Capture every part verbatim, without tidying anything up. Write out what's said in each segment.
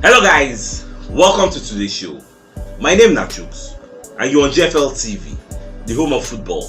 Hello guys, welcome to today's show. My name na Chooks and you're on G F L T V, the home of football.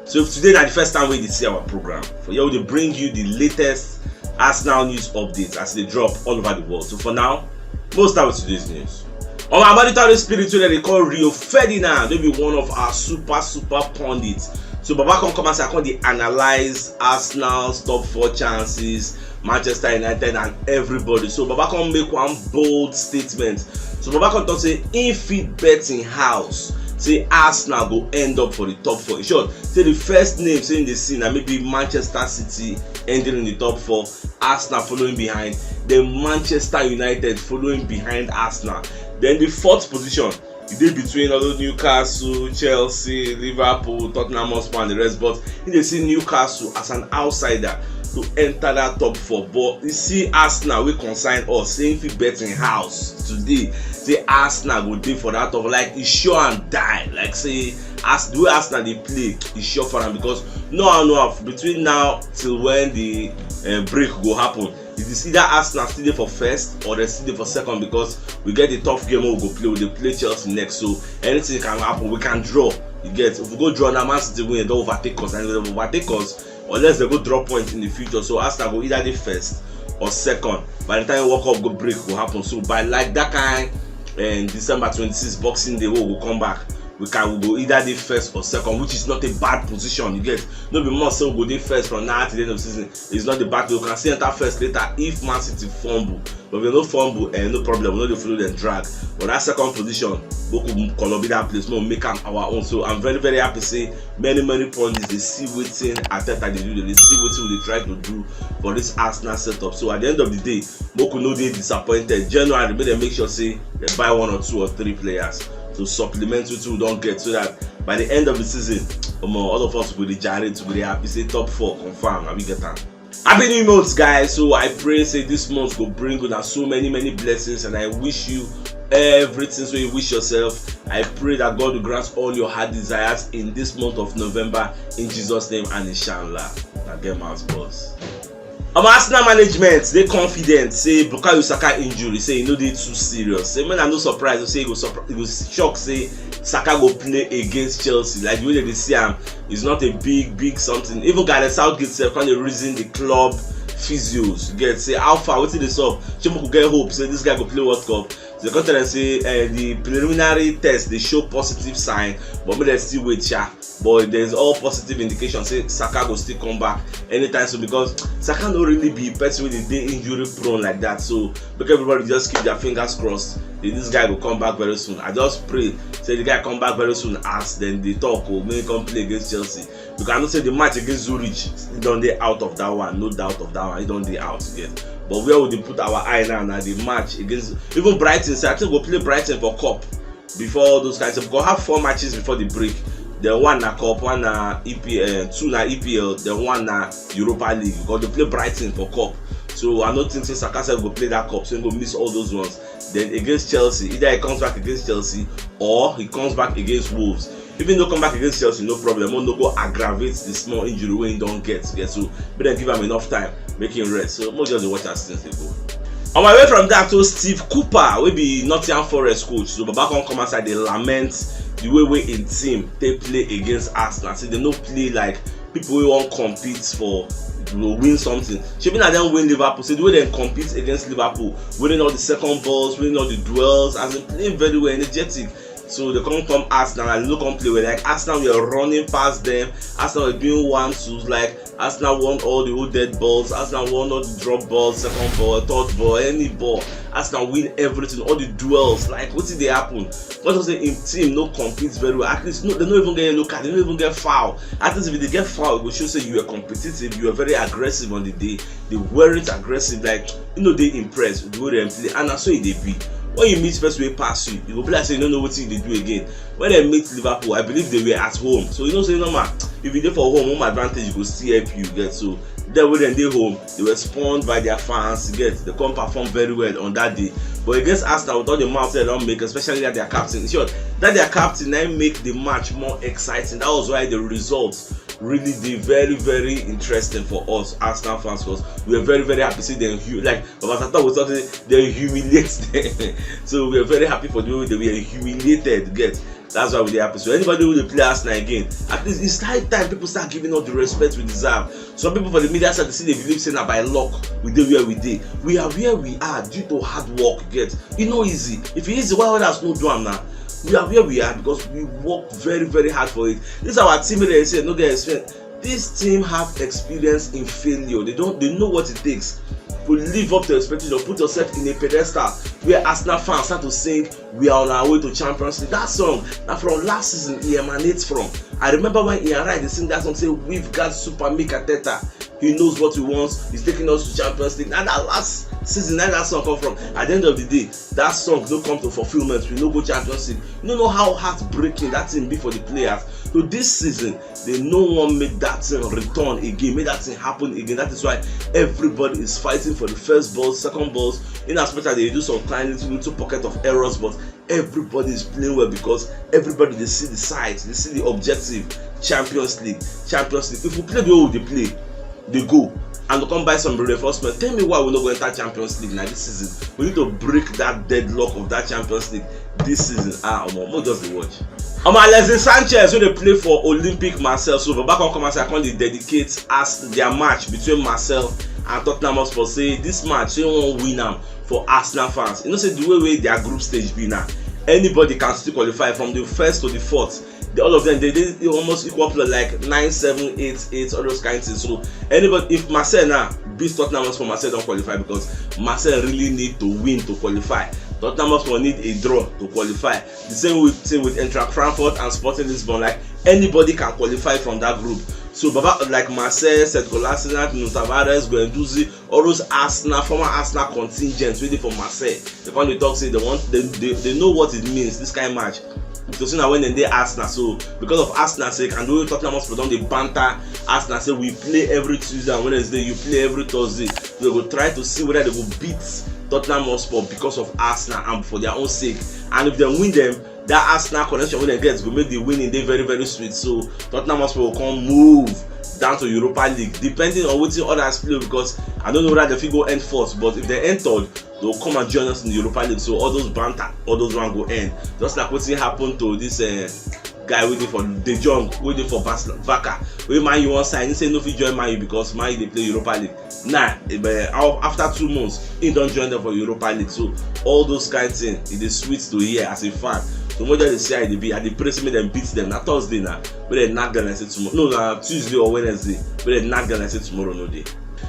So if today na the first time wey you dey see our program, for here we dey bring you the latest Arsenal news updates as they drop all over the world. So for now, we'll start with today's news. On our monitoring spirit wey dem dey call Rio Ferdinand, wey be one of our super super pundits. So Baba come come as I come dey analyze Arsenal's top four chances, Manchester United and everybody. So Baba come make one bold statement. So Baba come talk say im fit bet im house say Arsenal go end up for the top four. In short, say the first name say im dey see na maybe Manchester City ending in the top four, Arsenal following behind, then Manchester United following behind Arsenal. Then the fourth position, e dey between all those Newcastle, Chelsea, Liverpool, Tottenham Hotspur and the rest, but e dey see Newcastle as an outsider to enter that top four. But you see Arsenal wey concern us, say im fit bet im house today say Arsenal go dey for that top, like e sure and die, like say as the way Arsenal dey play, e sure for am because no how no how between now till when the uh, break go happen, it is either Arsenal still dey for first or dem still dey for second because we get the tough game wey we go play. We dey play Chelsea next, so anything can happen. We can draw. You get, if we go draw now, Man City win, dem don overtake us, and if dem overtake us, unless dem go draw point in the future, so Arsenal go either dey first or second by the time World Cup go break go happen. So by like that kind and December twenty-six, Boxing Day, wey we go come back, we can we go either dey first or second, which is not a bad position. You get, no be must say we go dey first from now to the end of the season. It's not a bad thing. We can still enter first later if Man City fumble. But if dem no fumble, eh, no problem. We no dey follow dem drag. But that second position, we go colobi that place, make we make am our own. So I'm very very happy say many many pundits dey see wetin Arteta dey do, dem dey see wetin we dey try to do for this Arsenal setup. So at the end of the day, make we no dey disappointed. January, make dem make sure say dem buy one or two or three players to supplement wetin we don get, so that by the end of the season, omo, all of us go dey gyrate, go dey happy say top four confirm, na we get am. Happy new month, guys. So I pray say this month go bring una so many many blessings, and I wish you everything so you wish yourself. I pray that God will grant all your heart desires in this month of November, in Jesus' name, and inshallah. Na get mouth boss. Um, Arsenal management dey confident say Bukayo Saka injury say e no dey too serious. Say make una no surprise say e go surpri- e go shock say Saka go play against Chelsea. Like the way dem dey see am, it's not a big big something. Even Gareth Southgate sef come dey reason the club physios. You get, say how far, wetin dey sup? Shey make we get hope say this guy go play World Cup? They come tell dem say uh, the preliminary test dey show positive sign, but make dem still wait sha. But there's all positive indication say Saka go still come back anytime soon because Saka no really be person wey dey dey injury prone like that. So make everybody just keep their fingers crossed. Say this guy go come back very soon. I just pray say the guy come back very soon as dem dey talk o, make he come play against Chelsea. Because I know say the match against Zurich, he don dey out of that one, no doubt of that one, he don dey out again. But where we dey put our eye now na the match against even Brighton. Say I think we go play Brighton for cup before all those guys. We go have four matches before the break. Then one na cup, one na E P L, two na E P L, then one na Europa League. We go dey play Brighton for cup. So I no think say Saka sef go play that cup, so he go miss all those ones. Then against Chelsea, either he comes back against Chelsea or he comes back against Wolves. If he no come back against Chelsea, no problem. He no go aggravate the small injury wey he don get. Get so, but then give am enough time, make him rest. So make we just dey watch as things dey go. On my way from that to Steve Cooper, wey be Nottingham Forest coach, so Baba come come outside dey lament the way wey im team take play against Arsenal. Say dem no play like people wey wan compete for to win something. Shebi na dem win Liverpool. Say the way dem compete against Liverpool, winning all the second balls, winning all the duels, as in playing very well, energetic. So they come come Arsenal and they no come play well. Like Arsenal were running past them. Arsenal were doing one twos. Like Arsenal won all the whole dead balls. Arsenal won all the drop balls, second ball, third ball, any ball. Arsenal win everything, all the duels. Like wetin dey happen? When I say im team no compete very well, at least no, they no even get yellow card, they no even get foul. At least if they get foul, it go show say you were competitive, you were very aggressive on the day. They weren't aggressive, like you know they impressed with the way they play, and na so e dey be. When you meet person wey pass you, you go be like say you no know wetin you dey do again. When they meet Liverpool, I believe they were at home, so you know say normal. If you dey for home, home advantage go still help you get so. Then when they dey home, they were spawned by their fans. Get they come perform very well on that day. But against Arsenal, with all the mouth they don make, especially that their captain, in short, that their captain na make the match more exciting. That was why the result really dey very, very interesting for us Arsenal fans, because we are very, very happy say dem hu- like Baba Sata was talking, they humiliate them. So we are very happy for the way they were humiliated. Get, that's why we dey happy. So anybody who dey play Arsenal again, at least it's high time people start giving us the respect we deserve. Some people for the media side, they say they believe say na by luck we dey where we dey. We are where we are due to hard work. Get, e no easy. If e easy, why others no do am now? We are where we are because we work very, very hard for it. This our team wey dem say no get experience. This team have experience in failure. They don't, they know what it takes to live up to expectation. Put yourself in a pedestal where Arsenal fans start to sing, "We are on our way to Champions League." That song, now from last season, he emanates from. I remember when Ian Wright dey sing that song, say, "We've got Super Mikel Arteta. He knows what he wants. He's taking us to Champions League." Now that last season, now that song come from. At the end of the day, that song no come to fulfillment. We no go Champions League. You no know how heartbreaking that thing be for the players. So this season, they no wan make that thing return again, make that thing happen again. That is why everybody is fighting for the first balls, second balls. In as much as they do some tiny little, little pocket of errors, but everybody is playing well because everybody dey see the sight, dey see the objective. Champions League, Champions League. If we play the way we dey play, dey go, and we come buy some reinforcement, tell me why we no go enter Champions League now this season. We need to break that deadlock of that Champions League this season. Ah, omo, mo just dey watch. Omo, Alexis Sanchez, wey dey play for Olympique Marseille, so Baba come come outside, come dey dedicate as their match between Marseille and Tottenham Hotspur, say this match, say wan win am for Arsenal fans. You know say the way wey their group stage be now, anybody can still qualify from the first to the fourth. They, all of them, they dey almost equal play, like nine, seven, eight, eight, all those kind things. So anybody, if Marseille now beat Tottenham Hotspur, Marseille don qualify because Marseille really need to win to qualify. Tottenham Hotspur need a draw to qualify. The same with, same with Eintracht Frankfurt and Sporting Lisbon. Like, anybody can qualify from that group. So Baba, like Marseille, Serge Kolasinac, Nuno Tavares, Guendouzi, all those Arsenal, former Arsenal contingents wey dey for Marseille, they come dey talk say they want, they, they, they know what it means, this kind match. So say na when dem dey Arsenal. So because of Arsenal sake, and the way Tottenham Hotspur don dey banter Arsenal, say we play every Tuesday and Wednesday, you play every Thursday. So they go try to see whether they go beat Tottenham Hotspur because of Arsenal and for their own sake. And if they win them, that Arsenal connection wey dem get go make the winning dey very, very sweet. So Tottenham Hotspur go come move down to Europa League, depending on wetin others play, because I don't know whether they fit go end first, but if they end third, they'll come and join us in the Europa League. So all those banter, all those one go end. Just like wetin happen to this uh, guy wey dey for De Jong, wey dey for Barcelona, Barca, wey Man U wan sign, he say no fit join Man U because Man U dey play Europa League. Now, eh, after two months, he don join them for Europa League. So all those kind thing, e dey sweet to hear as a fan. So make dem dey see how e dey be. I dey pray say make dem beat them. Na Thursday na, make dem knack them like say tomorrow. No, na Tuesday or Wednesday. Make dem knack them like say tomorrow no dey.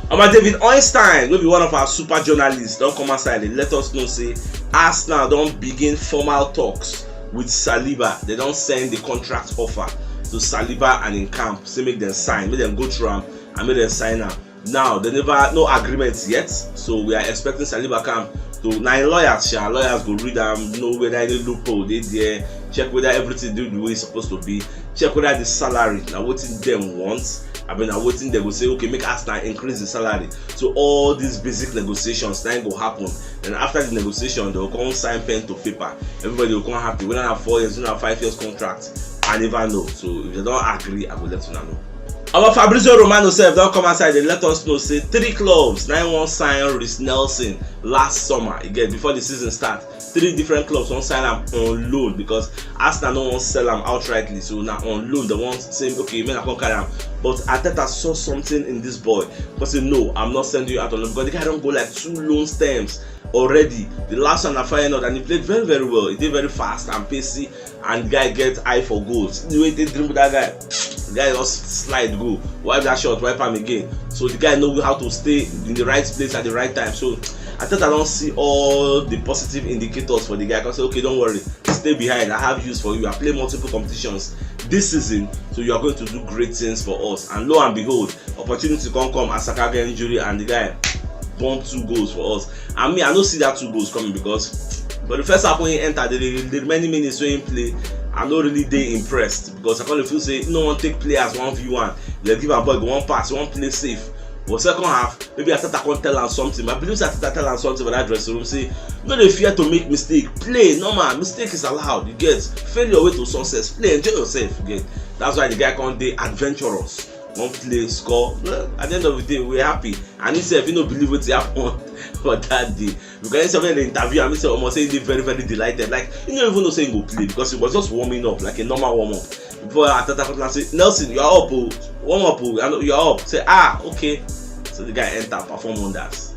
Omo, David Ornstein, wey be one of our super journalists, don come outside dey let us know say Arsenal don begin formal talks with Saliba. They don send the contract offer to Saliba and im camp, say make dem sign, make dem go through am and make dem sign am. Now, they never, no agreement yet, so we are expecting Saliba camp to, na im lawyers, sha, lawyers go read am, know whether any loophole dey there, check whether everything dey the way it's supposed to be, check whether the salary na wetin dem want, abi na wetin dem go say, "Okay, make Arsenal increase the salary." So all these basic negotiations na im go happen, and after the negotiation, they go come sign pen to paper. Everybody go come happy, whether na four years, whether na five years contract, I never know. So if they don agree, I go let una know. Our Fabrizio Romano sef don come outside dey let us know say three clubs na im wan sign Reiss Nelson last summer. You get, before the season start, three different clubs wan sign am on loan because Arsenal no wan sell am outrightly. So na on loan they wan say, "Okay, make I come carry am." But Arteta saw something in this boy, but say, "No, I'm not sending you out on loan," because the guy don go like two loan terms already. The last one na Feyenoord, and he played very, very well. He did very fast and pacey, and the guy get eye for goals. The way they dribble that guy, the guy just slide go, wipe that shot, wipe am again. So the guy know how to stay in the right place at the right time. So Arteta don see all the positive indicators for the guy. Come say, "Okay, don't worry, stay behind. I have use for you. I play multiple competitions this season, so you are going to do great things for us." And lo and behold, opportunity come come as Saka get injury and the guy bomb two goals for us. And me, I no see that two goals coming because for the first half when he enter, the, the remaining minutes wey he play, I no really dey impressed because I come dey feel say no wan take players one v one. They give am ball, go wan pass, wan play safe. But second half, maybe Arteta come tell am something. But I believe say Arteta tell am something for that dressing room, say, "No dey fear to make mistake. Play normal. Mistake is allowed. You get, fail your way to success. Play, enjoy yourself." You get. That's why the guy come dey adventurous, wan play, score. Well, at the end of the day, we happy. And he sef, he no believe wetin happen for that day, because he sef, when dem interview am, he sef almost say he dey very, very delighted. Like, he no even know say he go play, because he was just warming up like a normal warm up. Before Arteta come and say, "Nelson, you are up o, warm up o, I know you are up." Say, "Ah, okay." So the guy enter, perform wonders.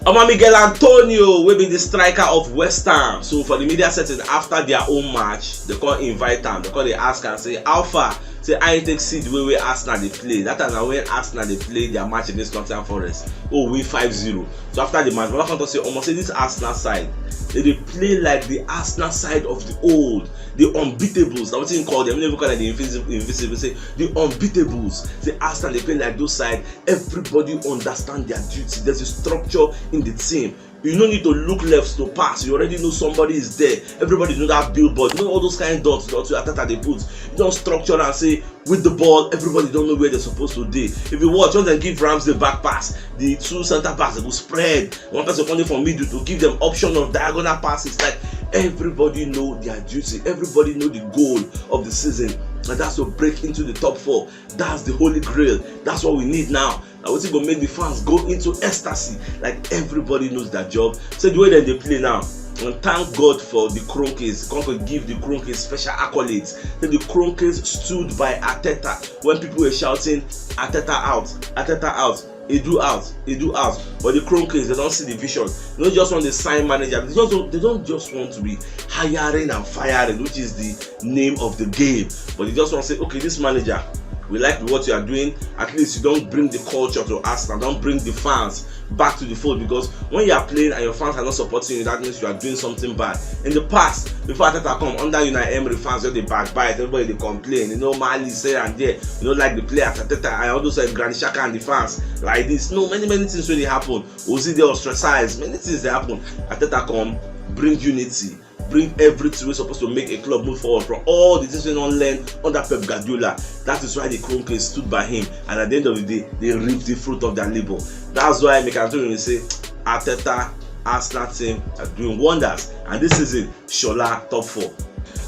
Omo, Michail Antonio, wey be the striker of West Ham, so for the media setting after their own match, they come invite am, they come dey ask am say, "How far?" Say, "How you take see the way wey Arsenal dey play?" That time na when Arsenal dey play their match against Nottingham Forest, oh, win five zero. So after the match, Baba come talk say, "Omo, say this Arsenal side, they dey play like the Arsenal side of the old, the unbeatables." Na wetin he call them. He no even call them the invisible, invisible. Say the unbeatables. Say Arsenal dey play like those side. Everybody understand their duty. There's a structure in the team. You no need to look left to pass. You already know somebody is there. Everybody know that billboard. You know all those kind of dots, dots wey Arteta dey put. You don structure and say, with the ball, everybody don know where they're supposed to dey. If you watch, when they give Ramsey back pass, the two center backs go spread. One person coming from middle to give them option of diagonal passes. Like, everybody know their duty. Everybody know the goal of the season, and that's to break into the top four. That's the holy grail. That's what we need now. Na wetin go make the fans go into ecstasy. Like, everybody knows their job. So the way that they play now, and thank God for the Kroenkes. God go give the Kroenkes special accolades. Say the Kroenkes stood by Arteta when people were shouting, "Arteta out, Arteta out, Edu out, Edu out." But the Kroenkes, they don't see the vision. They don't just want to sign manager. They just don't, they don't just want to be hiring and firing, which is the name of the game. But they just want to say, "Okay, this manager, we like what you are doing. At least you don't bring the culture to Arsenal, don't bring the fans back to the fold." Because when you are playing and your fans are not supporting you, that means you are doing something bad. In the past, before Arteta come, under Unai Emery, fans wey dey backbite, everybody dey complain. You know, Mali say and there, you know, like the players, Arteta and all those, uh, Granit Xhaka and the fans like this. No, many, many things really happen. Ozil dey ostracized. Many things dey happen. Arteta come, bring unity, bring everything wey supposed to make a club move forward from all the things wey don learn under Pep Guardiola. That is why the Kroenkes stood by him, and at the end of the day, they reap the fruit of their labor. That's why Michail Antonio dey say, "Arteta, Arsenal team are doing wonders, and this season, Shola top four."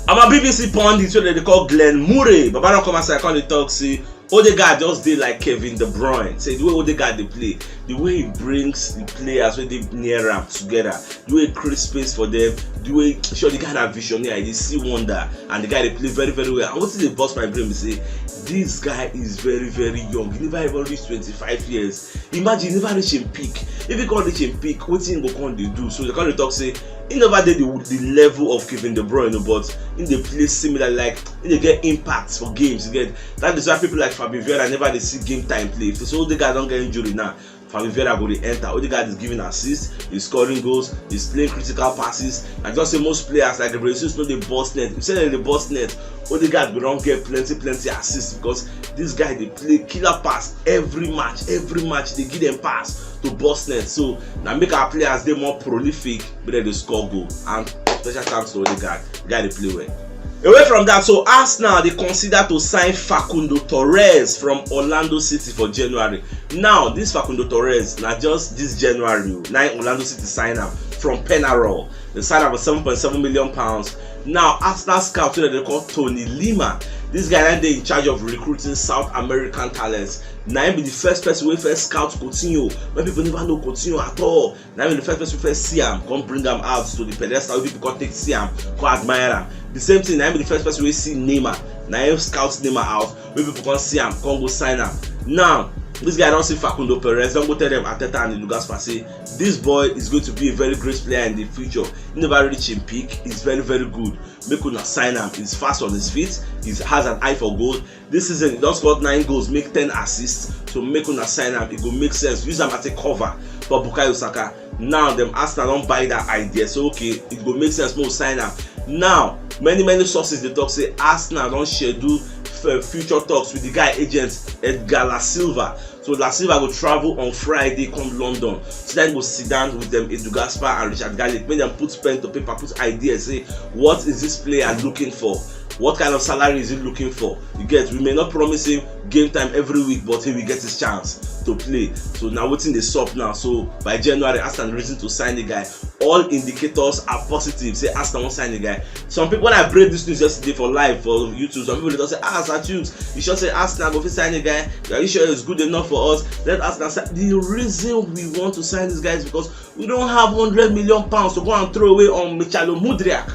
Omo, B B C pundit wey dem dey call Glenn Murray, Baba don come outside, come dey talk say Odegaard just dey like Kevin De Bruyne. Say the way Odegaard dey play, the way he brings the players wey dey near am together, the way he create space for them, the way, sure, the guy na visionary, he dey see wonder, and the guy dey play very, very well. And wetin dey burst my brain be say this guy is very, very young. He never even reach twenty-five years. Imagine, he never reach him peak. If he come reach him peak, wetin he go come dey do? So they come dey talk say he never dey the, the level of Kevin De Bruyne, but he dey play similar, like, he dey get impact for games. You get, that is why people like Fabio Vieira never dey see game time play. If so, Odegaard don get injury now, Fabio Vieira go dey enter. Odegaard is giving assists, he's scoring goals, he's playing critical passes. I just say most players like Gabriel Jesus no dey burst net. If say dem dey burst net, Odegaard go don get plenty, plenty assists, because this guy dey play killer pass every match, every match dey give them pass to burst net. So na make our players dey more prolific, make dem dey score goal. And special thanks to Odegaard, the guy dey play well. Away from that, so Arsenal dey consider to sign Facundo Torres from Orlando City for January. Now, this Facundo Torres, na just this January o, na Orlando City sign am from Penarol. They sign am for seven point seven million pounds. Now, Arsenal scout wey dem dey call Tony Lima, this guy na dey in charge of recruiting South American talents. Na him be the first person wey first scout Coutinho when people never know Coutinho at all. Na him be the first person wey first see am, come bring am out to the pedestal wey people come take see am, come admire am. The same thing, na him be the first person wey see Neymar. Na him scout Neymar out, wey people come see am, come go sign am. Now, this guy don see Facundo Perez, don go tell them, Arteta and Edu Gaspar, say this boy is going to be a very great player in the future. He never reach him peak. He's very, very good. Make una sign am. He's fast on his feet. He has an eye for goal. This season, he don score nine goals, make ten assists. So make una sign am. It go make sense. Use am as a cover for Bukayo Saka. Now, dem Arsenal don buy that idea. So, okay, it go make sense, make we sign am. Now, many, many sources dey talk say Arsenal don schedule f-, future talks with the guy agent, Edgar La Silva. So La Silva go travel on Friday come London. So then go sit down with them, Edu Gaspar and Richard Garlick. Make them put pen to paper, put ideas, say, what is this player looking for? What kind of salary is he looking for? You get, we may not promise him game time every week, but he will get his chance to play. So now wetin dey sup now. So by January, Arsenal reason to sign the guy. All indicators are positive. Say Arsenal wan sign the guy. Some people, when I break this news yesterday for live for YouTube, some people dey talk say, "Ah, Sir Tubes, you sure say Arsenal go fit sign the guy? Are you sure it's good enough for us? Let Arsenal sign." The reason we want to sign this guy is because we don't have hundred million pounds to go and throw away on Michalo Mudriak.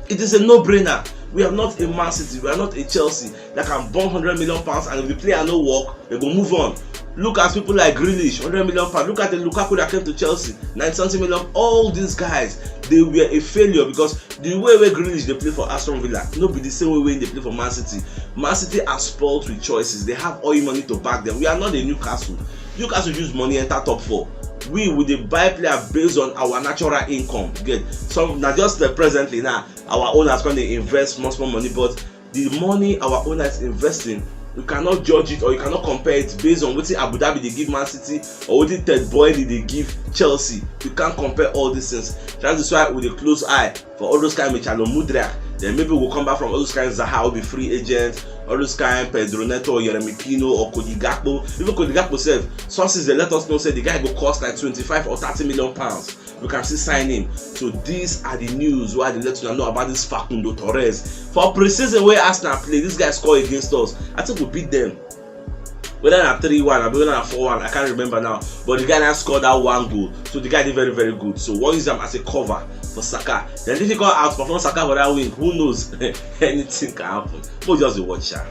It is a no-brainer. We are not a Man City. We are not a Chelsea that can burn hundred million pounds, and if the player no work, they go move on. Look at people like Grealish, hundred million pounds. Look at the Lukaku that came to Chelsea, ninety something million. All these guys, they were a failure because the way wey Grealish dey play for Aston Villa no be the same way wey dey play for Man City. Man City are spoilt with choices. They have all money to back them. We are not a Newcastle. Newcastle use money enter top four. We we dey buy player based on our natural income. Get some na just uh, presently now our owners come dey invest small small money, but the money our owners investing, you cannot judge it or you cannot compare it based on wetin Abu Dhabi dey give Man City or wetin Ted Boehly dey give Chelsea. You can't compare all these things. That is why we dey close eye for all those kind Michalo Mudriak. Then maybe we'll come back from all those kind Zaha will be free agent, all those kind Pedro Neto or Yeremi Pino or Cody Gakpo. Even Cody Gakpo sef, sources dey let us know say the guy go cost like twenty-five or thirty million pounds. We can still sign him. So these are the news wey I dey let una know about this Facundo Torres. For pre-season wey Arsenal play, this guy score against us. I think we beat them. Whether na three one or whether na four one, I can't remember now. But the guy now scored that one goal. So the guy did very, very good. So one use him as a cover for Saka. Then if he go out perform Saka for that wing, who knows? Anything can happen. But just dey watch am.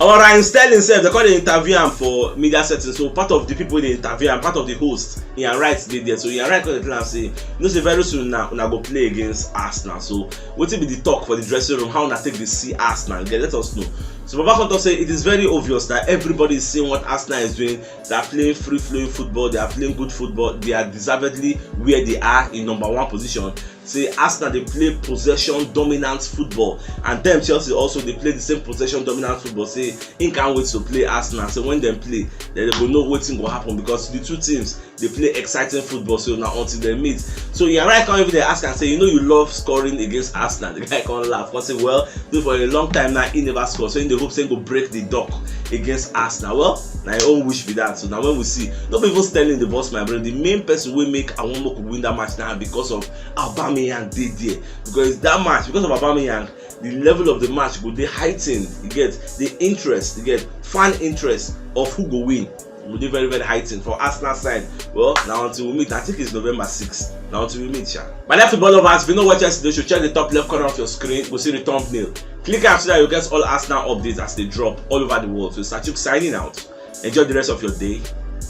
Our Ryan Sterling sef, they call the interview am for media setting. So part of the people they interview am, part of the host, Ian Wright dey there. So Ian Wright call the tell am say, you know say very soon now, una go play against Arsenal. So wetin be the talk for the dressing room? How una take dey see Arsenal? Get let us know. So Baba come talk say it is very obvious that everybody is seeing what Arsenal is doing. They are playing free-flowing football. They are playing good football. They are deservedly where they are in number one position. Say Arsenal dey play possession dominant football, and them Chelsea also dey play the same possession dominant football. Say he can't wait to play Arsenal. So when them play, then they go know wetin go happen because the two teams dey play exciting football. So now until they meet, so yeah, right now even they ask and say, you know, you love scoring against Arsenal. The guy can't laugh. Come say, well, do for a long time now he never score. So in the hope say he go break the duck against Arsenal. Well, na your own wish be that. So now when we see, no be even Sterling dey burst my brain. The main person wey make I wan make we win that match now because of Aubameyang dey there. Because that match, because of Aubameyang, the level of the match go dey heightened. You get the interest, you get fan interest of who go win. Go dey very, very heightened for Arsenal side. Well, now until we meet, I think it's November sixth. Now until we meet, sha. My dear football lovers, if you no watch yesterday show, check the top left corner of your screen. Go see the thumbnail. Click am so that you get all Arsenal updates as they drop all over the world. So Sir Tubes signing out. Enjoy the rest of your day.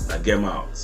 Now game out.